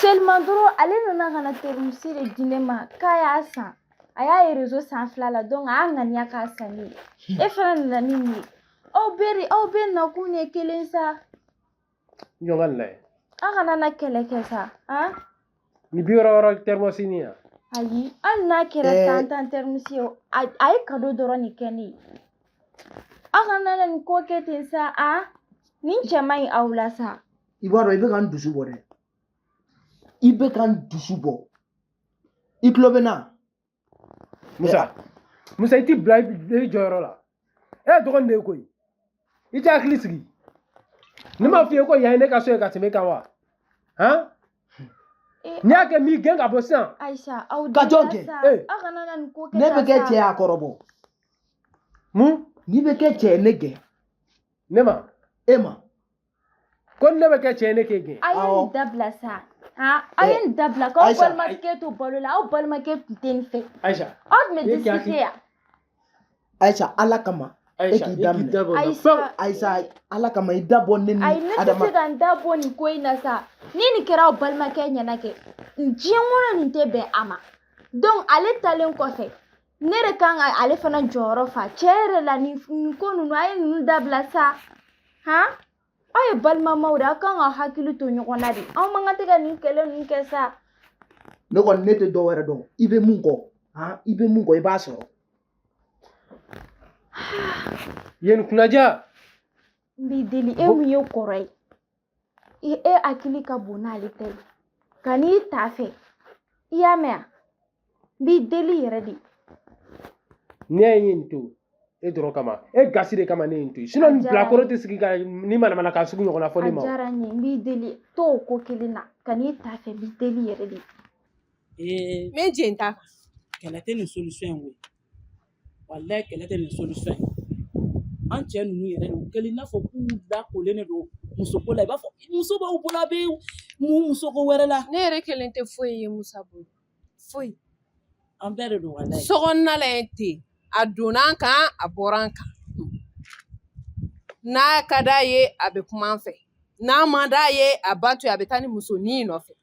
Seulement dɔrɔn ale nana ka na thermos de di ne ma k'a y'a san. A y'a ye réseau sanfɛla la, donc a y'a ŋaniya k'a san ne ye. E fana nana ni nin ye. Aw bɛɛ de, aw bɛɛ nakun ye kelen sa. N jɔ n ka nin lajɛ. Aw kana na kɛlɛ kɛ sa. Han? Ni 60 thermos nin yan. Ayi, hali n'a kɛra tan thermos ye, a ye cadeau dɔrɔn de kɛ ne ye. Aw kana na nin ko kɛ ten sa, han? Nin cɛ man ɲi aw la sa. I b'a dɔn i bɛ ka n dusu bɔ dɛ. I bɛ ka n dusu bɔ. I tulo bɛ n na? Musa, Musa i t'i bila i jɔyɔrɔ la. E ye dɔgɔnin de ye koyi. I tɛ hakili sigi. Ne m'a f'i ye ko yan ye ne ka so ye ka tɛmɛ e kan wa? Han? N'i y'a kɛ n b'i gɛn ka bɔ sisan. Ayisa, aw Ka jɔn kɛ? sa. Aw kana na nin ko kɛ Ne bɛ tan kɛ sa. cɛ ye a kɔrɔbɔ. Mun? N'i bɛ kɛ cɛ ye ne gɛn. Ne ma? E ma. Ko ni ne bɛ kɛ cɛ ye ne k'e gɛn. A ye nin dabila sa. Han? A ye nin dabila k'aw balimakɛ to balo la, aw balimakɛ tun tɛ nin fɛ. Ayisa. Aw tun bɛ discuter yan. Ayisa, Ala kama. E k'i da minɛ. Ayisa. Ayisa, Ala kama i da bɔ ne ni Ayi, ne tɛ se ka n da bɔ nin ko in na sa. Ni nin kɛra aw balimakɛ ɲɛna kɛ, diɲɛ kɔnɔ nin tɛ bɛn a ma. Donc ale talen kɔfɛ, ne de kan ka ale fana jɔyɔrɔ fa. Cɛ yɛrɛ la nin ko ninnu, a ye ninnu dabila sa. Han? Aw ye balimamaw de, aw kan ka hakili to ɲɔgɔn na de. Aw man kan tɛ ka nin kɛlɛ ninnu kɛ sa. Ne kɔni ne tɛ dɔ wɛrɛ dɔn. I bɛ mun kɔ? Han? I bɛ mun kɔ i b'a sɔrɔ. Yen kunnaja. N b'i deli, e mun ye kɔrɔ ye? E hakili ka bon n'ale ta ye. Ka n'i ta fɛ. I y'a mɛn wa? N b'i deli yɛrɛ de. Ne ye nin to e dɔrɔn kama, e gasi de kama ne ye nin to yen. Sinon nin bilakoro tɛ sigi ka ni manamanakan sugu ɲɔgɔnna fɔ ne ma. A diyara n ye, n b'i deli. To o ko kelen na, ka n'i ta fɛ, n b'i deli yɛrɛ de. N bɛ jɛn ta kan. Kɛlɛ tɛ nin solution in koyi. Walayi kɛlɛ tɛ nin solution ye. An cɛ ninnu yɛrɛ de, u kɛlen i n'a fɔ k'u da kolen de don musoko la. I b'a fɔ muso b'aw bolo, a bɛ mun musoko wɛrɛ la. Ne yɛrɛ kelen tɛ foyi ye Musa bolo. Foyi. An bɛɛ de don walayi. Sokɔnɔna la yen ten, a donna an kan, a bɔra an kan. N'a ka d'a ye, a bɛ kuma an fɛ. N'a man d'a ye, a b'a to yen, a bɛ taa ni musonin nɔfɛ.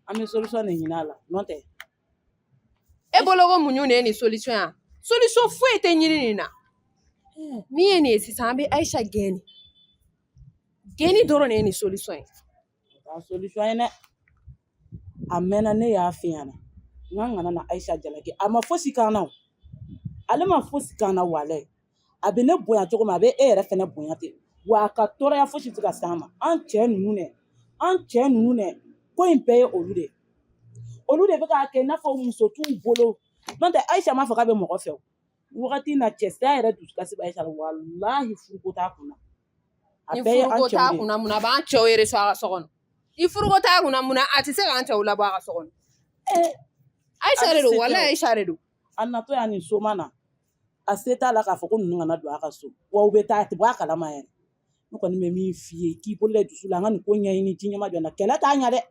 An bɛ solution de ɲini a la, n'o tɛ. E bolo ko muɲu de ye nin solution ya? Solution foyi tɛ ɲini nin na. Min ye nin ye sisan, an bɛ Ayisa gɛn de. Gɛnni dɔrɔn de ye nin solution ye. O t'a solution ye dɛ. A mɛnna ne y'a f'i ɲɛna n k'an kana na Ayisa jalaki. A ma fosi k'an na o. Ale ma fosi k'an na walayi. A bɛ ne bonya cogo min, a bɛ e yɛrɛ fɛnɛ bonya ten. Wa a ka tɔɔrɔya fosi tɛ ka s'an ma. An cɛ ninnu dɛ, an cɛ ninnu dɛ, ko in bɛɛ ye olu de ye. Olu de bɛ k'a kɛ i n'a fɔ muso t'u bolo. N'o tɛ Ayisa m'a fɔ k'a bɛ mɔgɔ fɛ o. Wagati in na cɛsiriya yɛrɛ dusukasi bɛ Ayisa la, walahi furuko t'a kunna. A Ni bɛɛ ye an furuko cɛw t'a de ye. kunna, mun na a b'an cɛw yɛrɛ sɔn a ka so kɔnɔ? Ni furuko t'a kunna, mun na a tɛ se k'an cɛw labɔ a ka so kɔnɔ? Ayisa de don, walayi Ayisa de don. A natɔ yan nin soma na, a se t'a la k'a fɔ ko ninnu kana don a ka so. Wa u bɛ taa, a tɛ bɔ a kalama yɛrɛ. Ne kɔni bɛ min f'i ye, k'i bolo da dusu la, an ka nin ko ɲɛɲini, ji ɲɛma jɔ na, kɛlɛ t'a ɲɛ dɛ.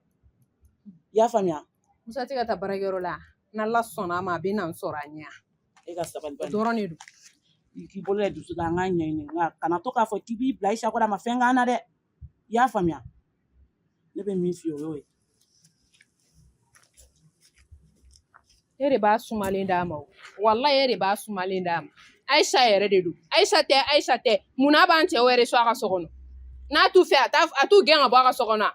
I y'a faamuya? Musa tɛ ka taa baarakɛyɔrɔ la, n'Ala sɔnna a ma, a bɛ na n sɔrɔ a ɲɛ. E ka sabali O dɔrɔn de don. I k'i bolo da dusu la, an k'a ɲɛɲini, nka kana to k'a fɔ k'i b'i bila Ayisa kɔrɔ, a ma fɛn k'an na dɛ. I y'a faamuya? Ne bɛ min f'i ye, o y'o ye. E de b'a sumalen d'a ma o. Walayi e de b'a sumalen d'a ma. Ayisa yɛrɛ de don. Ayisa tɛ, Ayisa tɛ. Munna b'an cɛw yɛrɛ sɔn a ka so kɔnɔ? N'a t'u fɛ, a t'u gɛn ka bɔ a ka so kɔnɔ.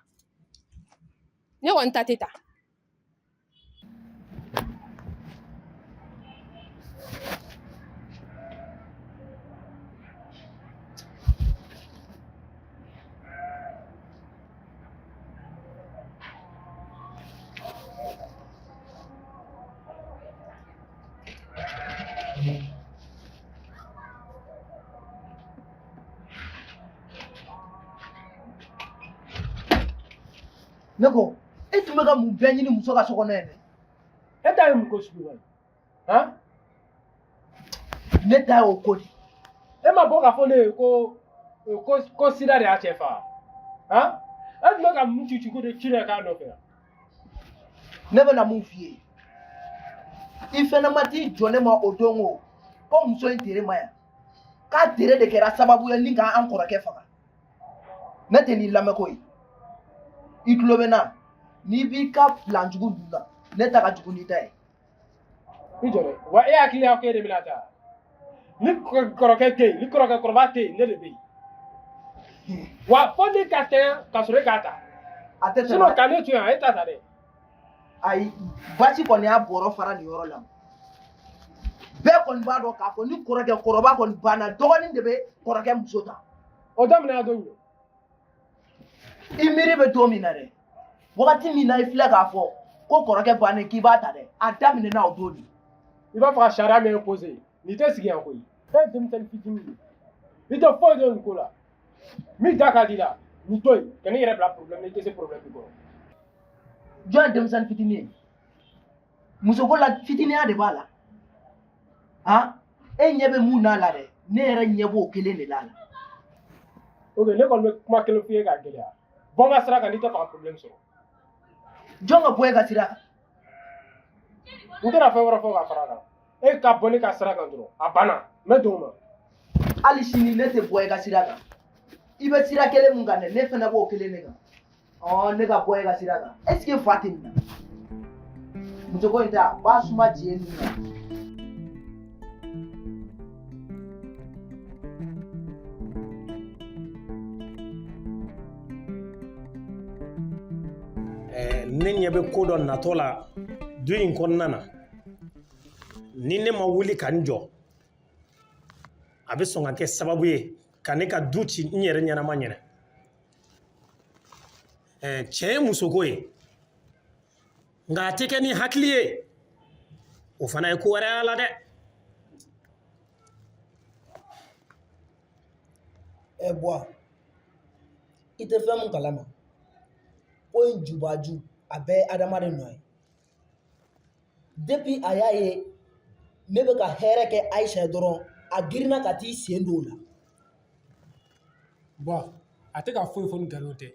Ne kɔni ta tɛ taa. Ne ko e tun bɛ ka mun bɛɛ ɲini muso ka so kɔnɔ yen dɛ? E ta ye mun ko sugu ye? Han? Ne ta y'o ko de. E ma bɔ k'a fɔ ne ye ko sida de y'a cɛ faga. Han? E tun bɛ ka mun ci ko de ci de k'a nɔfɛ yan? Ne bɛna mun f'i ye? I fɛnɛ ma t'i jɔ ne ma o don o ko muso in tere ma yan, k'a tere de kɛra sababu ye ni k'an kɔrɔkɛ faga. Ne tɛ n'i lamɛn ko ye. I tulo bɛ n na, n'i b'i ka plan jugu ninnu na, ne ta ka jugu n'i ta ye. I jɔ dɛ, wa e hakili y'a ko e de bɛna taa. Ni kɔrɔkɛ tɛ yen, ni kɔrɔkɛ kɔrɔba tɛ yen, ne de bɛ yen. Wa fo ne ka tɛɲɛ ka sɔrɔ e k'a ta. A tɛ tɛmɛ. Sinon ka ne to yan, e t'a ta dɛ. Ayi, basi kɔni y'a bɔrɔ fara nin yɔrɔ la. Bɛɛ kɔni b'a dɔn k'a fɔ ni kɔrɔkɛ kɔrɔba kɔni banna, dɔgɔnin de bɛ kɔrɔkɛ muso ta. O daminɛna don jumɛn? I miiri bɛ don min na dɛ, wagati min na i filɛ k'a fɔ ko kɔrɔkɛ bannen k'i b'a ta dɛ, a daminɛna o don de. I b'a fɔ ka sariya min imposer, nin tɛ sigi yan koyi. E ye denmisɛnnin fitinin de ye, i tɛ foyi dɔn nin ko la. Min da ka di la, nin to yen, ka n'i yɛrɛ bila problème na, i tɛ se problème min kɔrɔ. Jɔn ye denmisɛnnin fitinin ye? Musoko la fitininya de b'a la. Han? E ɲɛ bɛ mun n'a la dɛ, ne yɛrɛ ɲɛ b'o kelen de la a la. Ok, ne kɔni bɛ kuma kelen f'i ye k'a gɛlɛya. Bɔ n ka sira kan n'i tɛ fɛ ka problème sɔrɔ. Jɔn ka bɔ e ka sira kan? N tɛna fɛn wɛrɛ fɔ ka fara a kan. E ka bɔ ne ka sira kan dɔrɔn, a banna. N bɛ don o ma. Hali sini ne tɛ bɔ e ka sira kan. I bɛ sira kelen mun kan dɛ, ne fɛnɛ b'o kelen de kan. Ɔ, ne ka bɔ e ka sira kan. Est ce que fa tɛ nin na? Musoko in ta, b'a suma jɛ nin na. Ne ɲɛ bɛ ko dɔ natɔ la du in kɔnɔna na, ni ne ma wuli ka n jɔ, a bɛ sɔn ka kɛ sababu ye ka ne ka du ci n yɛrɛ ɲɛnama ɲɛna. Cɛ ye musoko ye, nka a tɛ kɛ ni hakili ye, o fana ye ko wɛrɛ y'a la dɛ. Buwa, i tɛ fɛn mun kalama, ko in jubaju a bɛɛ ye Adama de nɔ ye. Depuis a y'a ye ne bɛ ka hɛrɛ kɛ Ayisa ye dɔrɔn, a girinna ka t'i sen don o la. Buwa, a tɛ ka foyi fɔ ni nkalon tɛ.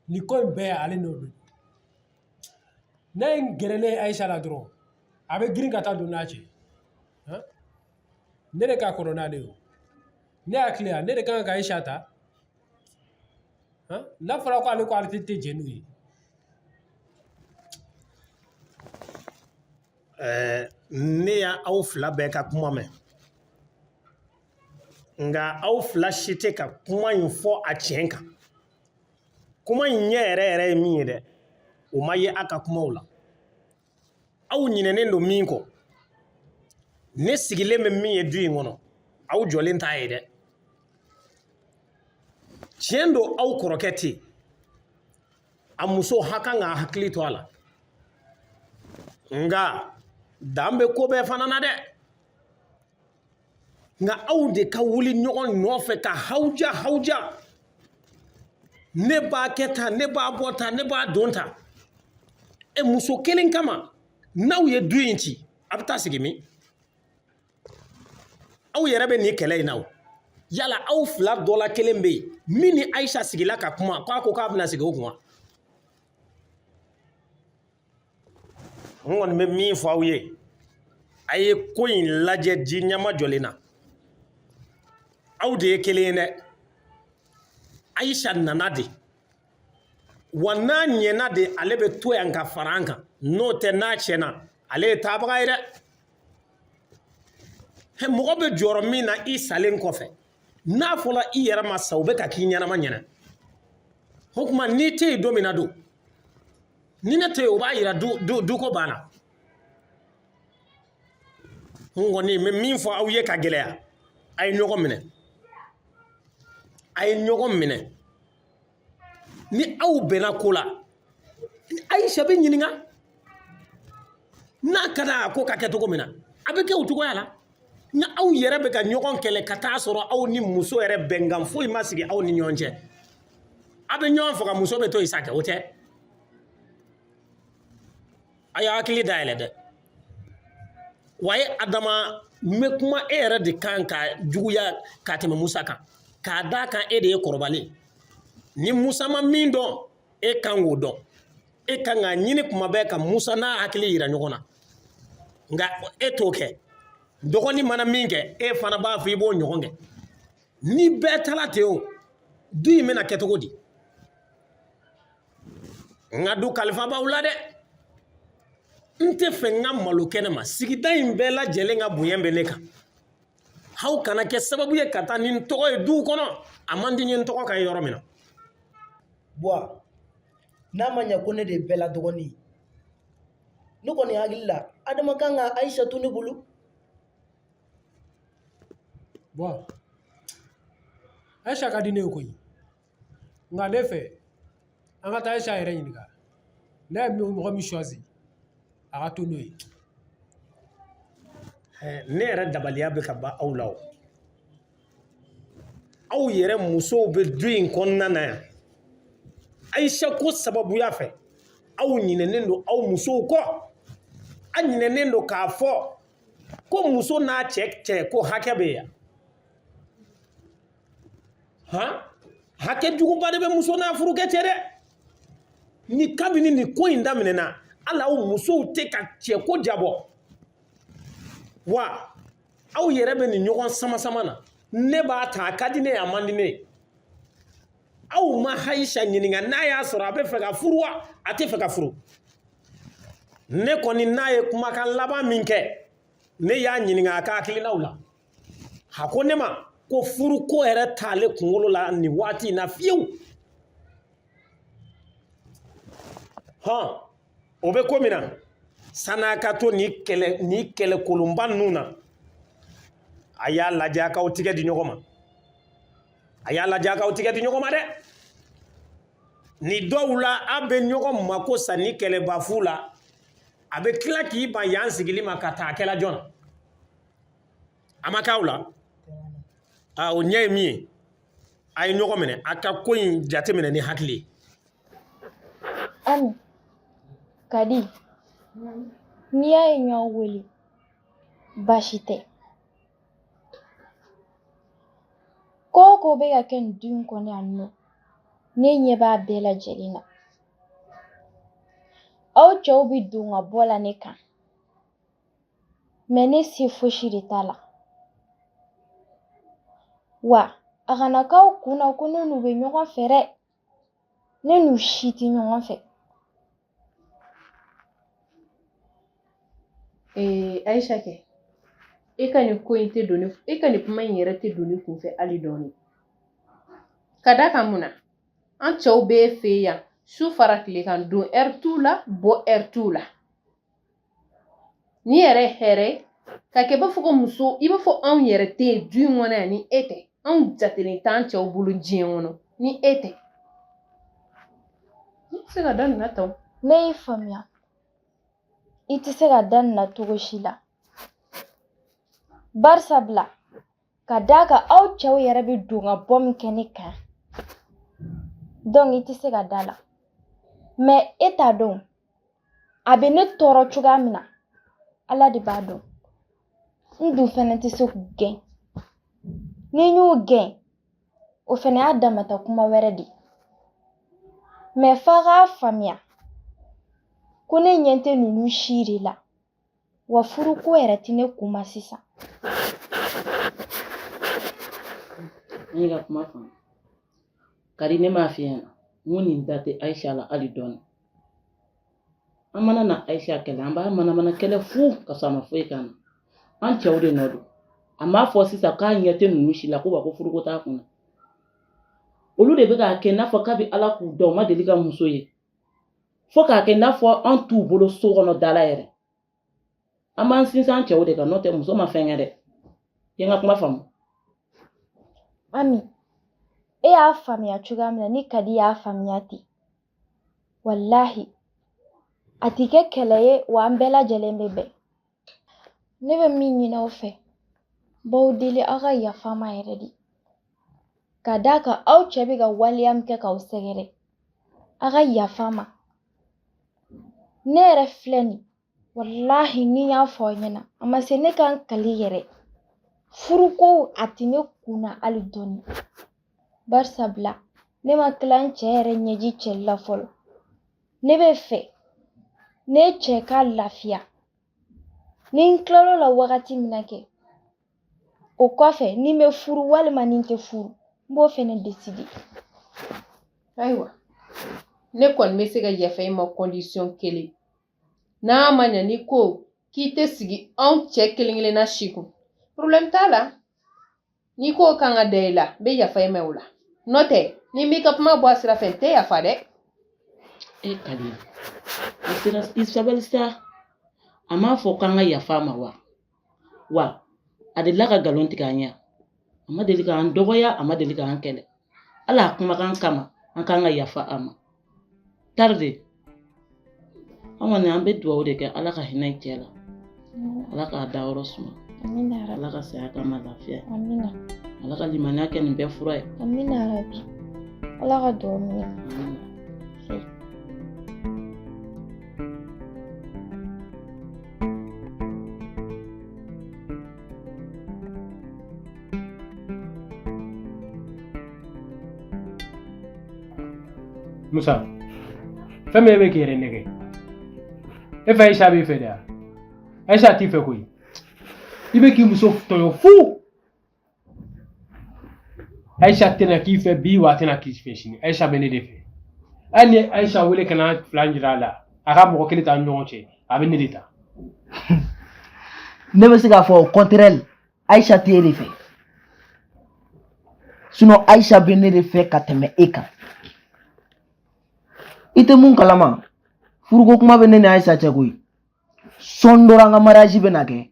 Nin ko in bɛɛ ale n'o don. N'a ye n gɛrɛ ne ye Ayisa la dɔrɔn, a bɛ girin ka taa don n'a cɛ. Ne de ka kɔrɔ n'ale ye o. Ne hakili la, ne de kan ka Ayisa ta. N'a fɔra ko ale ko ale tɛ jɛn n'o ye. Ne y'aw fila bɛɛ ka kuma mɛn, nka aw fila si tɛ ka kuma in fɔ a tiɲɛ kan. Kuma in ɲɛ yɛrɛ yɛrɛ ye min ye dɛ, o ma ye aw ka kumaw la. Aw ɲinɛnen don min kɔ, ne sigilen bɛ min ye du in kɔnɔ, aw jɔlen t'a ye dɛ. Tiɲɛ don, aw kɔrɔkɛ tɛ yen, a muso ha kan k'a hakili to a la, nka dan bɛ ko bɛɛ fana na dɛ. Nka aw de ka wuli ɲɔgɔn nɔfɛ ka hawuja hawuja, ne b'a kɛ tan, ne b'a bɔ tan, ne b'a don tan. E muso kelen kama, n'aw ye du in ci, a bɛ taa sigi min? Aw yɛrɛ bɛ nin kɛlɛ in na o, yala aw fila dɔ la kelen bɛ yen min ni Ayisa sigila ka kuma k'a ko k'a bɛna sigi o kun wa? N kɔni bɛ min fɔ aw ye, a ye ko in lajɛ ji ɲɛma jɔlen na. Aw de ye kelen ye dɛ. Ayisa nana de wa, n'a ɲɛna de, ale bɛ to yan ka fara an kan. N'o tɛ, n'a tiɲɛna, ale ye taabaga ye dɛ. Mɔgɔ bɛ jɔrɔ min na i salen kɔfɛ, n'a fɔra i yɛrɛ ma sa, o bɛ ka k'i ɲɛnama ɲɛna. O tuma n'i tɛ yen don min na don, ni ne tɛ yen, o b'a yira duko banna. N kɔni bɛ min fɔ aw ye ka gɛlɛya, a ye ɲɔgɔn minɛ, a ye ɲɔgɔn minɛ. Ni aw bɛnna ko la, Ayisa bɛ ɲininka. N'a ka d'a a ko ka kɛ cogo min na, a bɛ kɛ o cogoya la. Nka aw yɛrɛ bɛ ka ɲɔgɔn kɛlɛ ka taa sɔrɔ aw ni muso yɛrɛ bɛnkan foyi ma sigi aw ni ɲɔgɔn cɛ. A bɛ ɲɔgɔn faga, muso bɛ to yen sa kɛ, o tɛ. A y'a hakili dayɛlɛ dɛ. Wa e Adama, n bɛ kuma e yɛrɛ de kan ka juguya ka tɛmɛ Musa kan, k'a d'a kan e de ye kɔrɔbalen. Ni Musa ma min dɔn, e kan k'o dɔn. E kan k'a ɲini kuma bɛɛ ka Musa n'a hakili yira ɲɔgɔn na, nka e t'o kɛ. Dɔgɔnin mana min kɛ, e fana b'a fɔ i b'o ɲɔgɔn kɛ. Ni bɛɛ taara ten, o du in bɛna kɛ cogo di? N ka du kalifa b'aw la dɛ. N tɛ fɛ n ka malo kɛnɛ ma. Sigida in bɛɛ lajɛlen ka bonya bɛ ne kan. Aw kana kɛ sababu ye ka taa ni n tɔgɔ ye duw kɔnɔ. A man di n ye n tɔgɔ ka ye yɔrɔ min na. Buwa, n'a ma ɲɛ ko ne de ye bɛɛ la dɔgɔnin ye, ne kɔni hakili la Adama kan ka Ayisa to ne bolo. Buwa, Ayisa ka di ne ye koyi, nka ne fɛ an ka taa Ayisa yɛrɛ ɲininka. N'a ye mɔgɔ min choisi, a ka to n'o ye. Ne yɛrɛ dabaliya bɛ ka ban aw la o. Aw yɛrɛ musow bɛ du in kɔnɔna na yan, Ayisa ko sababuya fɛ, aw ɲinɛnen don aw musow kɔ. Aw ɲinɛnen don k'a fɔ ko muso n'a cɛ cɛ ko hakɛ bɛ yan. Han, hakɛ juguba de bɛ muso n'a furukɛ cɛ dɛ. Ni kabini nin ko in daminɛna, hali aw musow tɛ ka cɛ ko jabɔ wa. Aw yɛrɛ bɛ nin ɲɔgɔn sama sama na. Ne b'a ta, a ka di ne ye, a man di ne ye. Aw ma Ayisa ɲininka n'a y'a sɔrɔ a bɛ fɛ ka furu wa a tɛ fɛ ka furu. Ne kɔni, n'a ye kumakan laban min kɛ, ne y'a ɲininka a ka hakilinaw la, a ko ne ma ko furuko yɛrɛ t'ale kunkolo la nin waati in na fiyewu. Hɔn, o bɛ ko min na, san'a ka to nin kɛlɛ, nin kɛlɛ kolonba ninnu na, a y'a lajɛ a k'aw tigɛ di ɲɔgɔn ma. A y'a lajɛ a k'aw tigɛ di ɲɔgɔn ma dɛ. Ni dɔw la, a bɛ ɲɔgɔn mako sa ni kɛlɛba fu la, a bɛ tila k'i ban yan sigili ma ka taa a kɛla jɔn na. A ma k'aw la? A o ɲɛ ye min ye, a ye ɲɔgɔn minɛ, a ka ko in jateminɛ ni hakili ye. Ami, Kadi, n'i y'a ye n y'aw wele, baasi tɛ. Ko o ko bɛ ka kɛ nin du in kɔnɔ yan nɔ, ne ɲɛ b'a bɛɛ lajɛlen na. Aw cɛw bɛ don ka bɔ la ne kan, mais ne se fosi de t'a la. Wa a kana k'aw kun na ko ne n'u bɛ ɲɔgɔn fɛ dɛ. Ne n'u si tɛ ɲɔgɔn fɛ. Ee Ayisa kɛ e ka nin ko in tɛ don ne e ka nin kuma in yɛrɛ tɛ don ne kun fɛ hali dɔɔni ka d'a kan mun na an cɛw b'e fɛ yan su fara tile kan don ɛri t'u la bɔ ɛri t'u la Ni yɛrɛ hɛrɛ ka kɛ b'a fɔ ko muso i b'a fɔ anw yɛrɛ tɛ yen du in kɔnɔ yan ni e tɛ anw jatelen t'an cɛw bolo diɲɛ kɔnɔ ni e tɛ ne tɛ se ka da nin na tan. Ne y'i faamuya i tɛ se ka da nin na cogo si la barisa bila ka d'a kan aw cɛw yɛrɛ bɛ don ka bɔ min kɛ ne kan donc i tɛ se ka da la mais e t'a dɔn a bɛ ne tɔɔrɔ cogoya min na ala de b'a dɔn n dun fɛnɛ tɛ se k'u gɛn ni n y'u gɛn o fɛnɛ y'a damata kuma wɛrɛ de ye mais f'a k'a faamuya ko ne ɲɛ tɛ ninnu si de la wa furuko yɛrɛ tɛ ne kun ma sisan. N y'i ka kuma faamu Kadi ne m'a f'i ɲɛna n ko nin da tɛ Ayisa la hali dɔɔni an mana na Ayisa kɛlɛ an b'a manamana kɛlɛ fu ka sɔrɔ a ma foyi k'an na an cɛw de nɔ don a m'a fɔ sisan k'a ɲɛ tɛ ninnu si la ko wa ko furuko t'a kun na olu de bɛ k'a kɛ n'a fɔ kabi ala k'u da u ma deli ka muso ye fo k'a kɛ n'a fɔ an t'u bolo so kɔnɔ da la yɛrɛ an b'an sinsin an cɛw de kan n'o tɛ muso ma fɛn kɛ dɛ i ye n ka kuma faamu. Ami e y'a faamuya cogoya min na ni Kadi y'a faamuya ten walahi a ti kɛ kɛlɛ ye wa an bɛɛ lajɛlen bɛ bɛn ne bɛ min ɲini aw fɛ n b'aw deli aw ka yafa n ma yɛrɛ de ka d'a kan aw cɛ bɛ ka waleya min kɛ k'aw sɛgɛrɛ aw ka yafa n ma ne yɛrɛ filɛ nin walahi ni n y'a fɔ aw ɲɛna a ma se ne ka n kali yɛrɛ furuko a tɛ ne kun na hali dɔɔni barisa bila ne ma tila n cɛ yɛrɛ ɲɛji cɛli la fɔlɔ ne bɛ fɛ ne cɛ ka lafiya ni n tilal'o la wagati min na kɛ o kɔfɛ ni n bɛ furu walima ni n tɛ furu n b'o fɛnɛ décider. Ayiwa ne kɔni bɛ se ka yafa i ma condition kelen n'a ma ɲa n'i ko k'i tɛ sigi anw cɛ kelen kelenna si kun problème t'a la n'i ko kan ka da i la n bɛ yafa i ma o la n'o tɛ ni m'i ka kuma bɔ a sira fɛ n tɛ yafa dɛ. E Kadi i sera i sabali sa a m'a fɔ k'an ka yafa a ma wa wa a delila ka nkalon tigɛ an ye a ma deli k'an dɔgɔya a ma deli k'an kɛlɛ hali a kumakan kama an kan ka yafa a ma tari de an kɔni an bɛ dugawu de kɛ ala ka hinɛ cɛ la ala k'a dayɔrɔ suma ala ka saya k'a ma lafiya ala ka limaniya kɛ nin bɛɛ fura ye amina yarabi ala ka dugawu minɛ. Musa, fɛn min e bɛ k'i yɛrɛ nɛgɛ e fɛ Ayisa b'i fɛ de wa Ayisa t'i fɛ koyi i bɛ k'i muso tɔɲɔ fu Ayisa tɛna k'i fɛ bi wa a tɛna k'i fɛ sini Ayisa bɛ ne de fɛ hali ni Ayisa wele ka na fila jira a la a ka mɔgɔ kelen t'an ni ɲɔgɔn cɛ a bɛ ne de ta. Ne bɛ se k'a fɔ au contraire Ayisa tɛ e de fɛ sinon Ayisa bɛ ne de fɛ ka tɛmɛ e kan i tɛ mun kalama furuko kuma bɛ ne ni Ayisa cɛ koyi sɔɔni dɔrɔn an ka mariage bɛna kɛ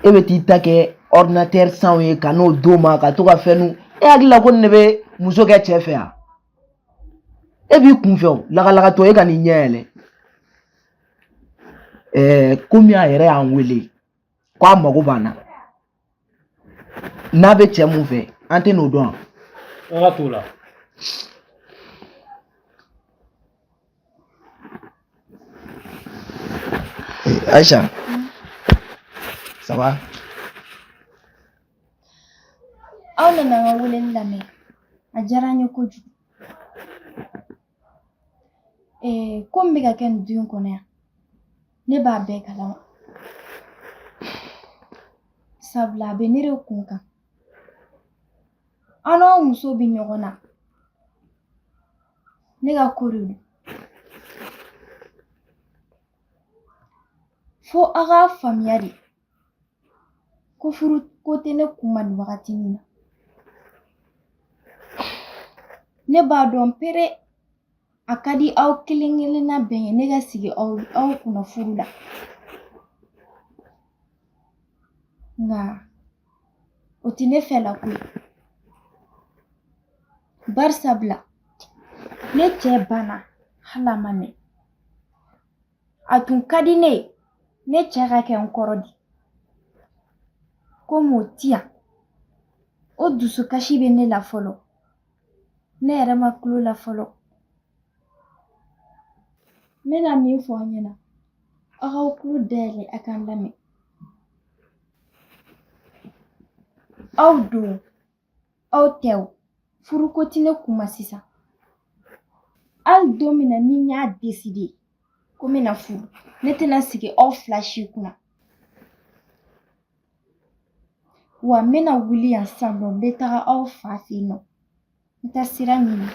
e bɛ t'i ta kɛ ordinateur sanw ye ka n'o d'o ma ka to ka fɛn e hakili la ko nin de bɛ muso kɛ cɛ fɛ yan e b'i kun fɛ o lagalagatɔ e ka n'i ɲɛ yɛlɛ ɛɛ komi a yɛrɛ y'an wele ko a mago b'an na n'a bɛ cɛ mun fɛ an tɛ n'o dɔn an ka t'o la. Aïcha, ça va? Aw nana n ka weleli lamɛn a diyara n ye kojugu ko min bɛ ka kɛ nin du in kɔnɔ yan ne b'a bɛɛ kalama sabula a bɛ ne de kun kan aw n'aw muso bɛ ɲɔgɔn na ne ka ko de don. Fo aw k'a faamuya de ko furu ko tɛ ne kun ma nin wagati in na. Ne b'a dɔn pere a ka di aw kelen kelenna bɛɛ ye ne ka sigi aw kunna furu la. Nka o tɛ ne fɛla ko ye. Bari sabula ne cɛ banna hali a ma mɛn. A tun ka di ne ye ne cɛ ka kɛ n kɔrɔ de. Komi o ti yan, o dusukasi bɛ ne la fɔlɔ. Ne yɛrɛ ma kulo la fɔlɔ. N bɛna min fɔ aw ɲɛna, aw k'aw tulo dayɛlɛ a ka n lamɛn. Aw don, aw tɛ o, furuko tɛ ne kun ma sisan. Hali don min na ni n y'a deside ko n bɛna furu, ne tɛna sigi aw fila si kunna. Wa n bɛna wuli yan sisan nɔ, n bɛ taga aw fa fɛ yen nɔ. N bɛ taa sira ɲini.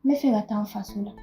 N bɛ fɛ ka taa n faso la.